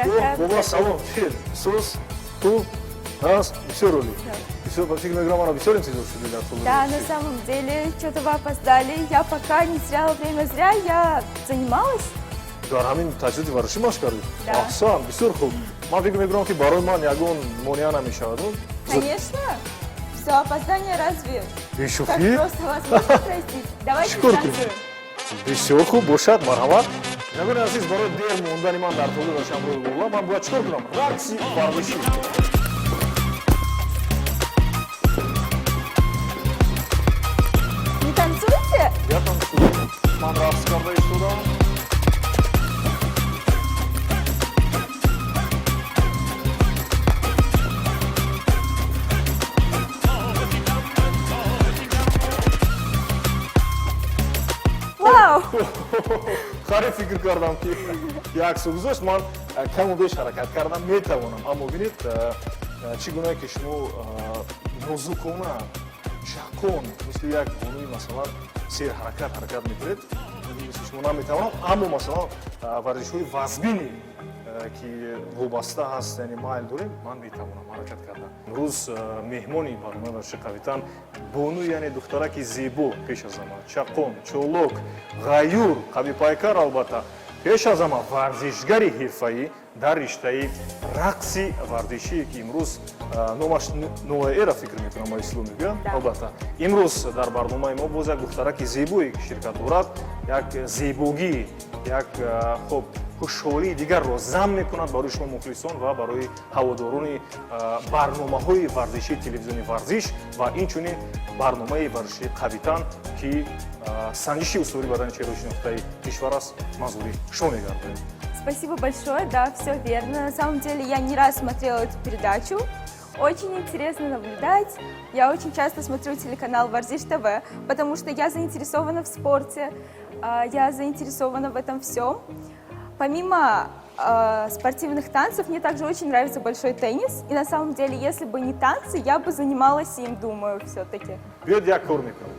Лола, салом. Сус, ту, нас, бисёр олӣ. Бисёр, ба фикр мекунам, ана бисёр интизор шудед дар толори. Да, на самом деле, что-то вы опоздали. Я пока не теряла время зря, я занималась. Дар ҳамин таҷҳизоти варзишӣ машқ кардед? Да. Аҳсан, бисёр хуб. Ман фикр мекунам, ки барои ман ягон монеа намешавад. Конечно. Все, опоздание разве? Бешӯхӣ? Так просто вас можно простить? Давайте Чӣ кор кунем? танцуем. Бисёр хуб бошад, марҳамат. Бинандагони азиз, барои дер мондани ман дар толори варзишӣ ҳамроҳи Лола ман бояд чӣ кор кунам? Рақси варзишӣ. Не танцуете? Я танцую. Ман рақс карда истодам. Вау! Харе, фикр кардам, ки як су гузошт, ман каму беш ҳаракат кардам, метавонам, аммо бинед, чӣ гунае ки шумо нозукона, чақон, мисли як бонуи, масалан, серҳаракат ҳаракат мекунед. Мисли шумо наметавонам, аммо, масалан, варзишҳои вазмине, ки вобаста ҳаст, яъне майл дорем, ман метавонам ҳаракат кардан. Имрӯз меҳмони барномаи варзиши «Қавитан» бону, яъне духтараки зебо, пеш аз ҳама чақон, чолок, ғаюр, қавипайкар, албатта, пеш аз ҳама варзишгари ҳирфаӣ дар риштаи рақси варзишие, ки имрӯз номаш новая эра, фикр мекунам, ба ислом мегӯянд. Да. Албатта, имрӯз дар барномаи мо боз як духтараки зебое, ки ширкат дорад, як зебогӣ, як хуб, хушҳолии дигарро зам мекунад барои шумо мухлисон ва барои ҳаводорони барномаҳои варзишии телевизиони «Варзиш» ва инчунин барномаи варзишии «Қавитан», ки санҷиши устувори бадани чеҳраи шинохтаи кишвар аст, манзури шумо мегардонем. Спасибо большое, да, все верно. На самом деле я не раз смотрела эту передачу. Очень интересно наблюдать. Я очень часто смотрю телеканал «Варзиш ТВ», потому что я заинтересована в спорте, я заинтересована в этом всем. Помимо спортивных танцев, мне также очень нравится большой теннис. И на самом деле, если бы не танцы, я бы занималась им, думаю, все-таки. Биёед, як кор мекунем.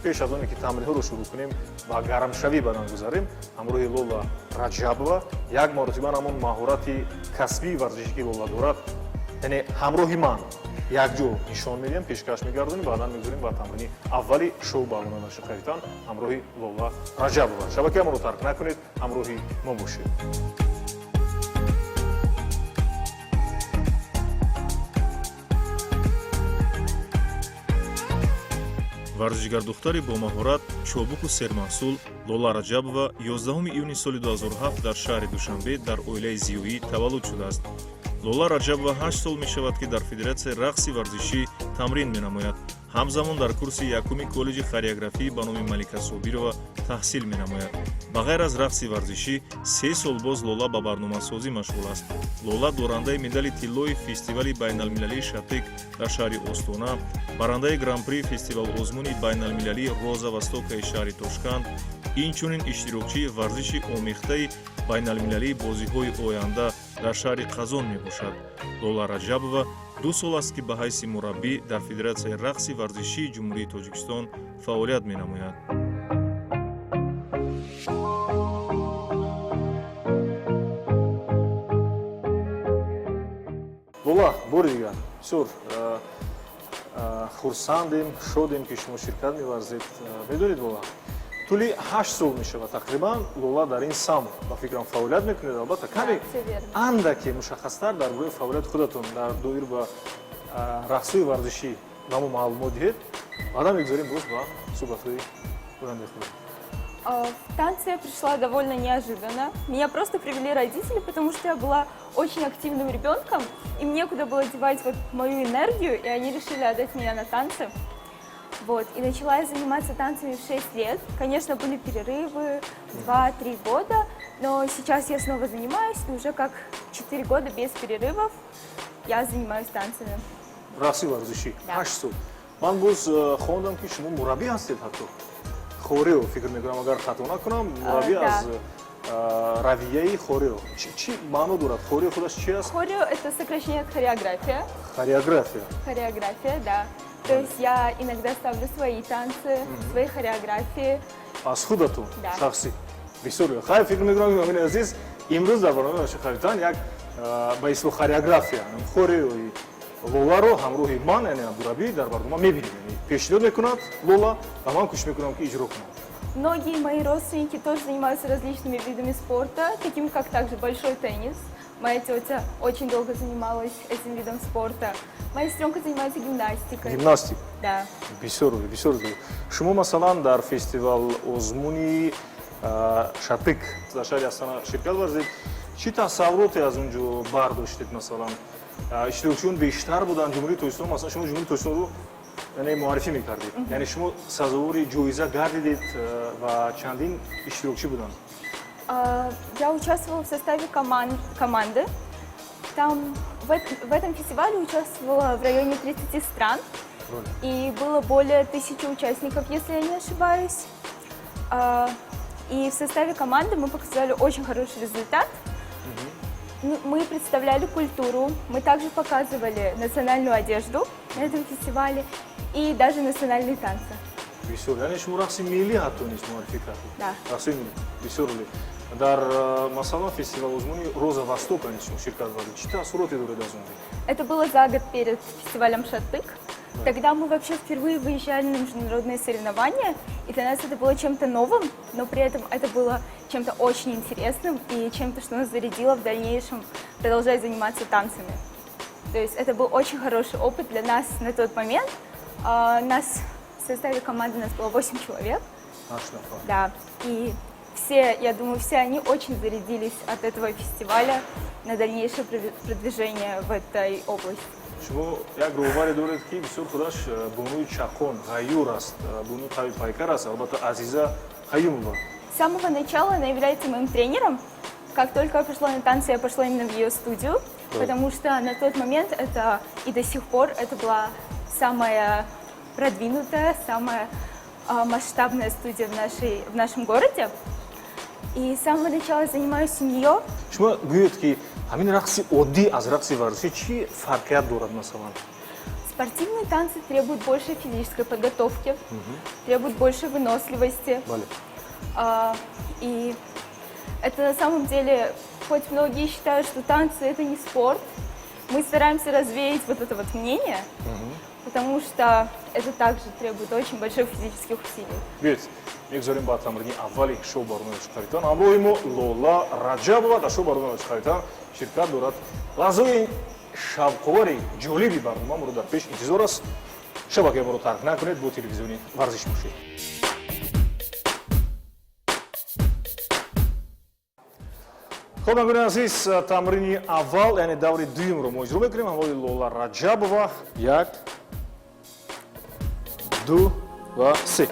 Пеш аз оне ки тамринҳоро шурӯъ кунем ва гармшавӣ бадан гузарем, ҳамроҳи Лола Раҷабова як маротиба ҳамон маҳорати касбии варзишӣ, ки Лола дорад, яъне ҳамроҳи ман якҷо нишон медиҳем, пешкаш мегардонем, баъдан мегузорем ба тамрини аввали шоу барномаи варзиши «Қавитан» ҳамроҳи Лола Раҷабова. Шабакаи моро тарк накунед, ҳамроҳи мо бошед. Варзишгардухтари бомаҳорат, чобуку сермаҳсул Лола Раҷабова 11 июни соли 2007 дар шаҳри Душанбе дар оилаи зиёӣ таваллуд шудааст. Лола Раҷабова 8 сол мешавад, ки дар федератсияи рақси варзишӣ тамрин менамояд. Ҳамзамон дар курси якуми коллеҷи хореографӣ ба номи Малика Собирова таҳсил менамояд. Ба ғайр аз рақси варзишӣ, 3 сол боз Лола ба барномасозӣ машғул аст. Лола дорандаи медали тиллои фестивали байналмилалии «Шатек» дар шаҳри Остона, барандаи гран-при фестивал-озмуни байналмилалии «Роза Востока» и шаҳри Тошканд, инчунин иштирокчии варзиши омехтаи байналмилалии бозиҳои оянда дар шаҳри Қазон мебошад. Лола Раҷабова 2 сол аст, ки ба ҳайси мураббӣ дар федератсияи рақси варзишии Ҷумҳурии Тоҷикистон фаъолият менамояд. Лола, бори дигар бисёр хурсандем, шодем, ки шумо ширкат меварзед. Медонед, Лола, тӯли 8 сол мешавад тақрибан, Лола дар ин самт, ба фикрам, фаъолият мекунед. Албатта, каме Всё верно. андаке мушаххастар дар бораи фаъолияти худатон дар доир ба рақсҳои варзишӣ ба мо маълумот диҳед, баъдан мегузорем боз ба суҳбатҳои ояндаи худ. В танцы я пришла довольно неожиданно. Меня просто привели родители, потому что я была очень активным ребенком, и мне некуда было девать вот мою энергию, и они решили отдать меня на танцы. Вот. И начала я заниматься танцами в 6 лет. Конечно, были перерывы 2-3 года, но сейчас я снова занимаюсь, и уже как 4 года без перерывов я занимаюсь танцами. Рақси варзишӣ. Да. 8 сол. Ман боз хондам, ки шумо мураббӣ ҳастед, ҳатто хорео, фикр мекунам, агар хато накунам, мураббӣ Да. аз равияи хорео. Чӣ маъно дорад хорео, худаш чи аст? Хорео – это сокращение от хореография. Хореография. Хореография, да. То есть я иногда ставлю свои танцы, свои хореографии. Аз худатон? Да. Шахсӣ. Бисёр хайр, фикр мекунам, ки азиз. Имрӯз дар барномаи Варзиши қавитан як ба истилоҳ хореография, хореои Лоларо ҳамроҳи ман, яъне Абдурабӣ, дар барнома мебинем. Яъне пешниҳод мекунад Лола ва ман кӯшиш мекунам, ки иҷро кунам. Многие мои родственники тоже занимаются различными видами спорта, такими как также большой теннис. Моя тетя очень долго занималась этим видом спорта. Моя сестренка занимается гимнастикой. Гимнастик. Да. Бисёр бисёр. Шумо, масалан, дар фестивал озмуни Шатык дар шаҳри Астана ширкат варзид. Чӣ тасаввуроте аз он ҷо бардоштед? Масалан, иштирокчиён бештар буданд, Ҷумҳурии Тоҷикистон, масалан, шумо Ҷумҳурии Тоҷикистонро, яъне, муаррифӣ мекардед, яъне шумо сазовори ҷоиза гардидед ва чандин иштирокчӣ буданд. Я участвовала в составе команды. Там в этом фестивале участвовало в районе 30 стран. И было более 1000 участников, если я не ошибаюсь. И в составе команды мы показали очень хороший результат. Ну, мы представляли культуру, мы также показывали национальную одежду на этом фестивале и даже национальные танцы. Бисёр, яъне шумо рақси миллӣ ҳатто низ муаррифӣ кардед. Да. Рақси миллӣ бисёр олӣ. Дар масалан, фестивал озмуни Роза Востока низ шумо ширкат варзид. Чӣ таассуроте доред аз он ҷо? Это было за год перед фестивалем «Шатык». Тогда мы вообще впервые выезжали на международные соревнования, и для нас это было чем-то новым, но при этом это было чем-то очень интересным и чем-то, что нас зарядило в дальнейшем продолжать заниматься танцами. То есть это был очень хороший опыт для нас на тот момент. Нас в составе команды нас было 8 человек. Ҳашт нафар. Да, и все, я думаю, все они очень зарядились от этого фестиваля на дальнейшее продвижение в этой области. Шумо як роҳбаре доред, ки бисёр худаш бонуи чақон, ғайюр аст, бонуи қави пайкар аст, албатта, Азиза Қаюмова. С самого начала она является моим тренером. Как только я пошла на танцы, я пошла именно в ее студию, потому что на тот момент это и до сих пор это была самая продвинутая, самая масштабная студия в нашем городе. И с самого начала я занимаюсь у нее. Шумо гӯед, ки ҳамин рақси оддӣ аз рақси варзишӣ чӣ фарқият дорад, масалан? Спортивные танцы требуют больше физической подготовки, требуют больше выносливости. Бале. И это на самом деле, хоть многие считают, что танцы это не спорт, мы стараемся развеять вот это вот мнение, потому что это также требует очень больших физических усилий. Биёед, мегузорем ба тамрини аввали шоу барномаи Варзиши қавитан. Ҳамроҳи мо Лола Раҷабова дар шоу барномаи Варзиши қавитан ширкат дорад. Лаҳзаҳои шавқовари ҷолиби барнома моро дар пеш интизор аст. Шабакаи моро тарк накунед, бо телевизиони Варзиш бошед. Хуб, бинандагони азиз, тамрини аввал, яъне даври дуюмро мо иҷро мекунем ҳамроҳи Лола Раҷабова. Як, ду ва се.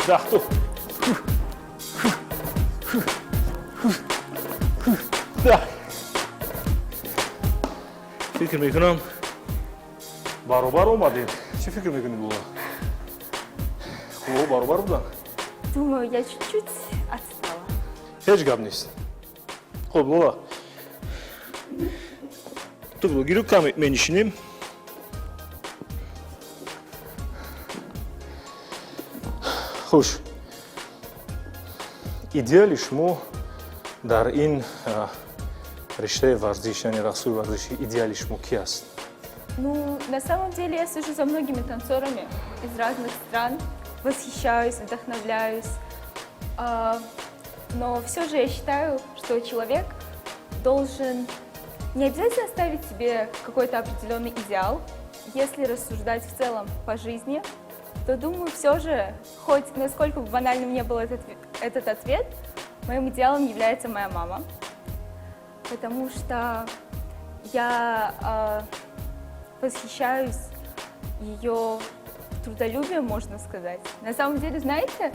Даҳ, ду, 10. Фикр мекунам, баробар омадем. Чӣ фикр мекунӣ, Лола? Қувваҳо баробар буданд? Думаю, я чуть-чуть отстала. Ҳеҷ гап нест. Хуб, Лола, ту гиру, каме менишинем. Хуш, идеали шумо дар ин риштаи варзиш, яъне рақсҳои варзишӣ, идеали шумо ки аст? Ну, на самом деле я слежу за многими танцорами из разных стран, восхищаюсь, вдохновляюсь. Но все же я считаю, что человек должен не обязательно ставить себе какой-то определенный идеал. Если рассуждать в целом по жизни, то, думаю, все же, хоть насколько бы банальным не был этот ответ, моим идеалом является моя мама. Потому что я восхищаюсь ее трудолюбием, можно сказать. На самом деле, знаете,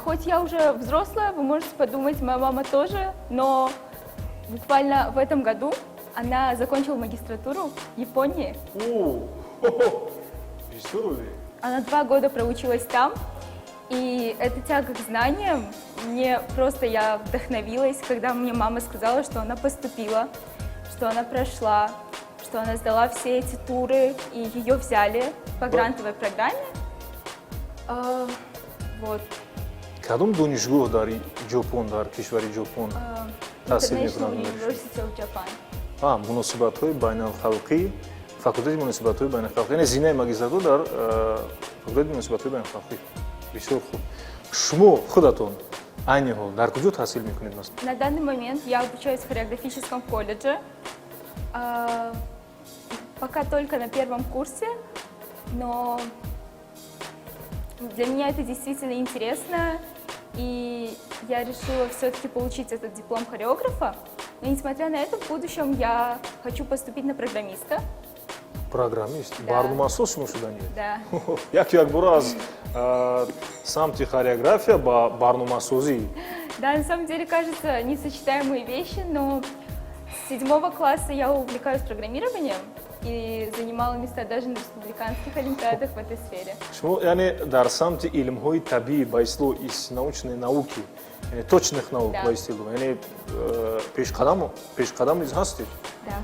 хоть я уже взрослая, вы можете подумать, моя мама тоже, но буквально в этом году она закончила магистратуру в Японии. О, хо-хо, бисёр олӣ. Она 2 года проучилась там, И эта тяга к знаниям, мне просто я вдохновилась, когда мне мама сказала, что она поступила, что она прошла, что она сдала все эти туры, и ее взяли по грантовой программе. Вот. Кадом донишгоҳ дар Ҷопон, дар кишвари Ҷопон таҳсил International мекунад? University of Japan. А, муносибатҳои байналхалқӣ, факултети муносибатҳои байналхалқӣ, яъне зинаи магистратура дар факултети муносибатҳои байналхалқӣ. Бисёр хуб. Шумо худатон айни ҳол дар куҷо таҳсил мекунед, масалан? На данный момент я обучаюсь в хореографическом колледже. Пока только на первом курсе, но для меня это действительно интересно, и я решила все-таки получить этот диплом хореографа. Но несмотря на это, в будущем я хочу поступить на программиста. Программист? Да. Барномасоз шумо шуданед? Да. Як якбора аз самти хореография ба барномасозӣ. Да, на самом деле, кажется, несочетаемые вещи, но с 7 класса я увлекаюсь программированием и занимала места даже на республиканских олимпиадах в этой сфере. Шумо, яъне, дар самти илмҳои табиӣ, ба истилоҳ научные науки, яъне точных наук, Да. ба истилоҳ, яъне пешқадам низ ҳастед. Да.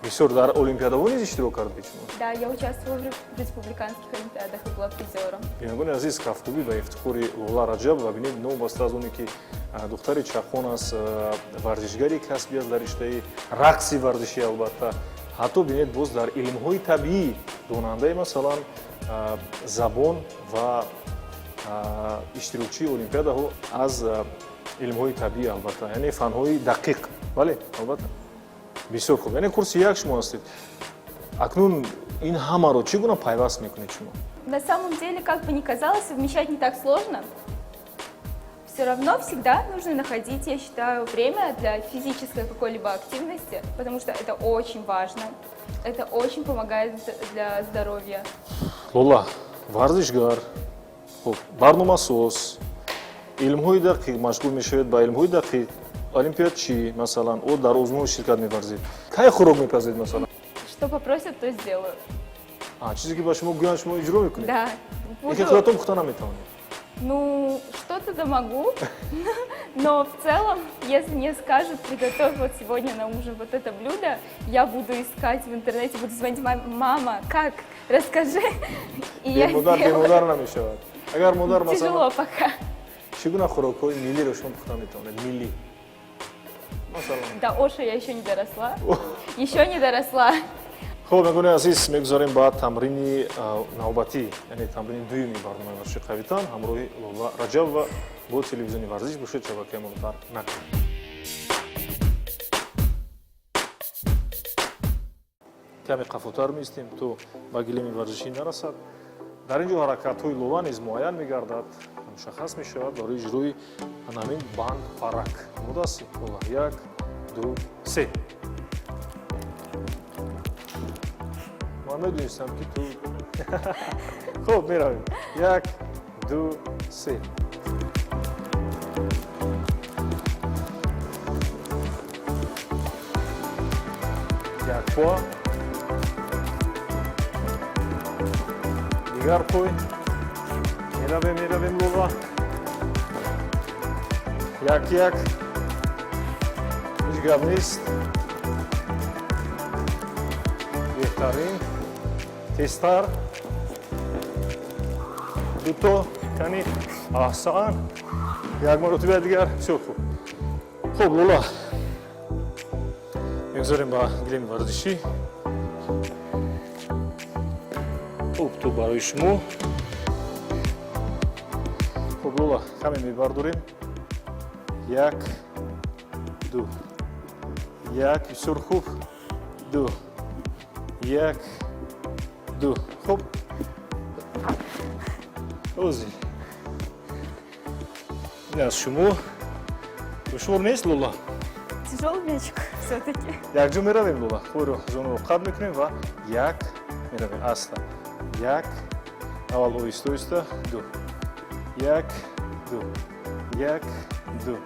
Бисёр дар олимпиадаҳо низ иштирок кардед шумо? Да, я участвовала в республиканских олимпиадах и была призером. Бинандагони азиз, кафкӯбӣ ба ифтихори Лола Раҷабова. Бинед, новобаста аз оне ки духтари чаққон аст, варзишгари касбӣ аст дар риштаи рақси варзишӣ, албатта, ҳатто, бинед, боз дар илмҳои табиӣ донандаи, масалан, забон ва иштирокчии олимпиадаҳо аз илмҳои табиӣ, албатта, яъне фанҳои дақиқ. Бале, албатта, бисёр хуб. Яъне курси як шумо ҳастед акнун. Ин ҳамаро чӣ гуна пайваст мекунед шумо? На самом деле, как бы ни казалось, совмещать не так сложно. Все равно всегда нужно находить, я считаю, время для физической какой-либо активности, потому что это очень важно. Это очень помогает для здоровья. Лола, варзишгар, хуб, барномасоз, илмҳои дақиқ, машғул мешавед ба илмҳои дақиқ, олимпиадчӣ, масалан, о, дар озмун ширкат меварзед. Кай хӯрок мепазед, масалан? Что попросят, то сделаю. А, чизе ки ба шумо гӯянд, шумо иҷро мекунед? Да. Яке Буду. худатон пухта наметавонед? Ну, что-то да могу, но в целом, если мне скажут: «Приготовь вот сегодня на ужин вот это блюдо», я буду искать в интернете, буду звонить маме: «Мама, как, расскажи», и я Бемодар сделаю. Бемодар намешавад, агар модар, масалан? Тяжело пока. Чӣ гуна хӯрокҳои миллиро шумо пухта метавонед, миллӣ, масалан? До оша я еще не доросла, еще не доросла. Хуб, бинандагони азиз, мегузарем ба тамрини навбатӣ, яъне тамрини дуюми барномаи варзиши қавитан ҳамроҳи Лола Раҷабова. Бо телевизиони Варзиш бошед, шабакаи моро тарк накунед. Каме қафотар меистем, то ба гилеми варзишӣ нарасад. Дар ин ҷо ҳаракатҳои Лола низ муайян мегардад, мушаххас мешавад барои иҷрои ҳамин банд парак. Омода ҳастӣ, Лола? Як, ду, се. Ман медонистам, ки ту. Хуб, меравем. Як, ду, се. Як по, дигар пой. Меравем, меравем, Лола. Як, як. Ҳеҷ гап нест. Беҳтарин. Тезтар. Дуто. Кани. Аҳсан. Як маротиба дигар. Бисёр хуб. Хуб, Лола, мегузорем ба гилеми варзишӣ. Хуб, ту барои шумо. Хуб, Лола, каме мебардорем. Як, ду, як. Бисёр хуб. Ду, як, ду. Хуб, ози ин аз шумо. Душвор нест, Лола? Тяжелый мячик все-таки. Якҷо меравем, Лола. Худро зонуро қат мекунем ва як меравем. Аста, як, аввал оҳиста оҳиста, ду, як, ду, як, ду,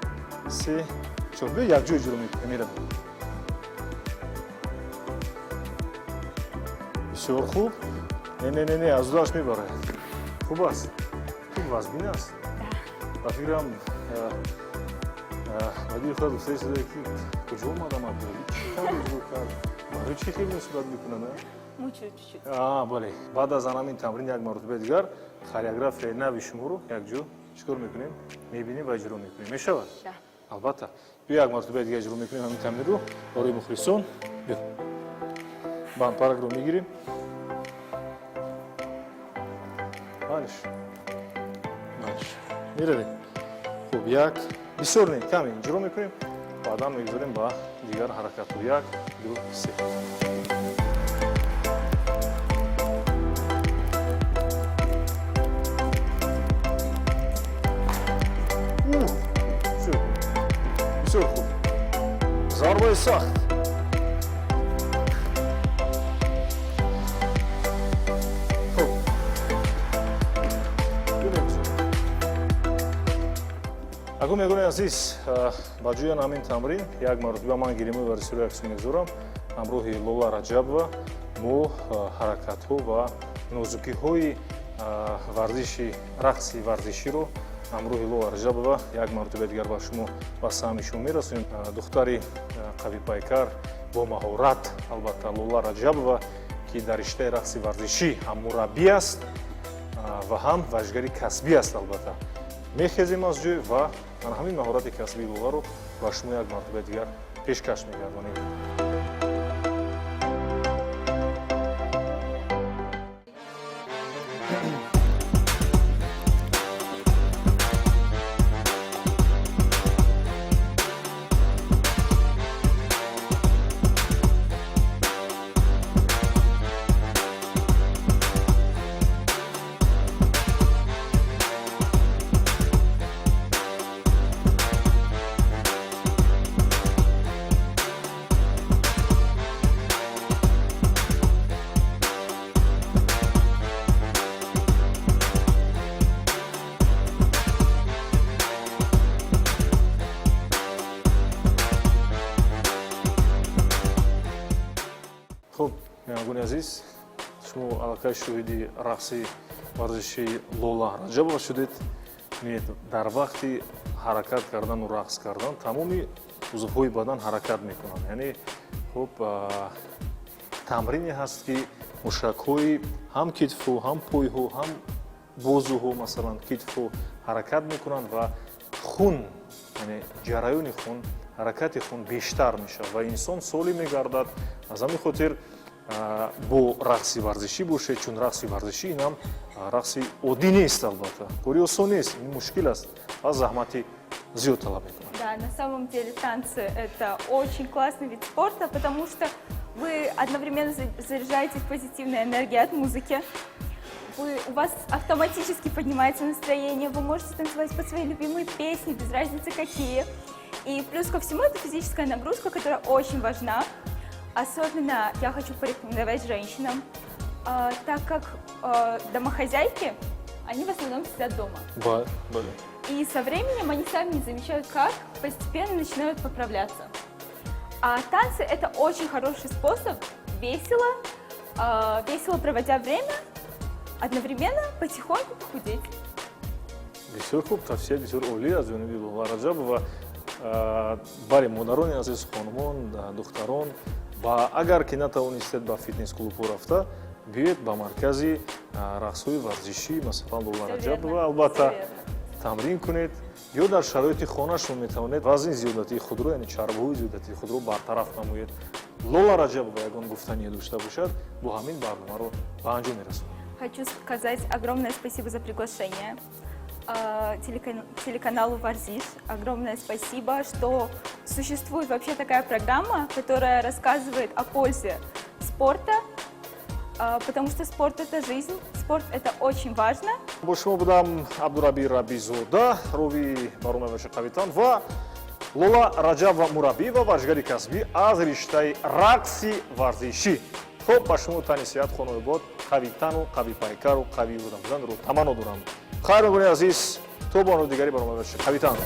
се, чор. Биё, якҷо иҷро мекунем. Меравем. Бисёр хуб. Не, не, не, не, аз дудаш мебарад. Хуб аст. Ин вазмин аст. Ба фикрам, ба дили худат гуфтаи шуда, ки куҷо омадам, Абдурабӣ чӣ тавр иҷро кард, барои чӣ хеле мусибат мекунад, а? Мучаю чуть-чуть. А, бале, баъд аз ҳамин тамрин як маротибаи дигар хореографияи нави шуморо якҷо чӣ кор мекунем, мебинем ва иҷро мекунем. Мешавад? Да. Албатта, биё, як маротибаи дигар иҷро мекунем ҳамин тамринро барои мухлисон. Биё, бандпаракро мегирем. Малиш, малиш, меравем. Хуб, як бисёр не, каме иҷро мекунем, баъдан мегузорем ба дигар ҳаракатҳо. Як, ду, се. Ух, бисёр хуб, бисёр хуб, зарбаи сахт. Хуб, бинем. Акун, мегӯни азиз, ба ҷои ҳамин тамрин як маротиба ман гилимои варзиширо яксӯ мегузорам. Ҳамроҳи Лола Раҷабова мо ҳаракатҳо ва нозукиҳои варзиши рақси варзиширо ҳамроҳи Лола Раҷабова як маротиба дигар ба шумо, ба самъи шумо мерасонем. Духтари қавипайкар, бо маҳорат, албатта, Лола Раҷабова, ки дар риштаи рақси варзишӣ ҳам мураббӣ аст ва ҳам варзишгари касбӣ аст. Албатта, мехезем аз ҷой ва ана ҳамин маҳорати касбии Лоларо ба шумо як маротибаи дигар пешкаш мегардонем. Хуб, бинандагони азиз, шумо аллакай шоҳиди рақси варзишии Лола Раҷабова шудед. Бинед, дар вақти ҳаракат кардану рақс кардан тамоми узвҳои бадан ҳаракат мекунанд. Яъне, хуб, тамрине ҳаст, ки мушакҳои ҳам китфу, ҳам пойҳо, ҳам бозуҳо, масалан, китфу ҳаракат мекунанд ва хун, яъне ҷараёни хун, ҳаракати хун бештар мешавад ва инсон солим мегардад. Аз ҳамин хотир бо рақси варзишӣ бошед, чун рақси варзишӣ инам рақси оддӣ нест. Албатта, кори осон нест, ин мушкил аст ва заҳмати зиёд талаб мекунад. Да, на самом деле танцы – это очень классный вид спорта, потому что вы одновременно заряжаетесь позитивной энергией от музыки, у вас автоматически поднимается настроение, вы можете танцевать под свои любимые песни, без разницы какие. И плюс ко всему это физическая нагрузка, которая очень важна. Особенно я хочу порекомендовать женщинам, так как домохозяйки, они в основном сидят дома. Бале. И со временем они сами не замечают, как постепенно начинают поправляться. А танцы – это очень хороший способ весело проводя время, одновременно потихоньку похудеть. Бисёр хуб, тавсия бисёр олӣ аз ҷониби Лола Раҷабова. Бале, модарони азиз, хонумон, духтарон, ба агар ки натавонистед ба фитнес-клубҳо рафта, биёед ба маркази рақсҳои варзишӣ, масалан, Лола Раҷабова, албатта, тамрин кунед ё дар шароити хона шумо метавонед вазни зиёдатии худро, яъне чарбҳои зиёдатии худро бартараф намоед. Лола Раҷабова ягон гуфтание дошта бошад, бо ҳамин барномаро ба анҷом мерасонем. Хочу сказать огромное спасибо за приглашение телеканалу Варзиш. Огромное спасибо, что существует вообще такая программа, которая рассказывает о пользе спорта, потому что спорт – это жизнь, спорт – это очень важно. Бо шумо будам Абдураби Рабизода, ровии барномаи варзиши қавитан, ва Лола Раҷабова, мураббӣ ва варзишгари касбӣ аз риштаи рақси варзишӣ. Хуб, ба шумо тани сиҳат, хонаобод, қавитану қавипайкару қавиируда буданро таманно дорам. Хайр, бинандагони азиз, то бону дигари барномаи варзиши қавитан.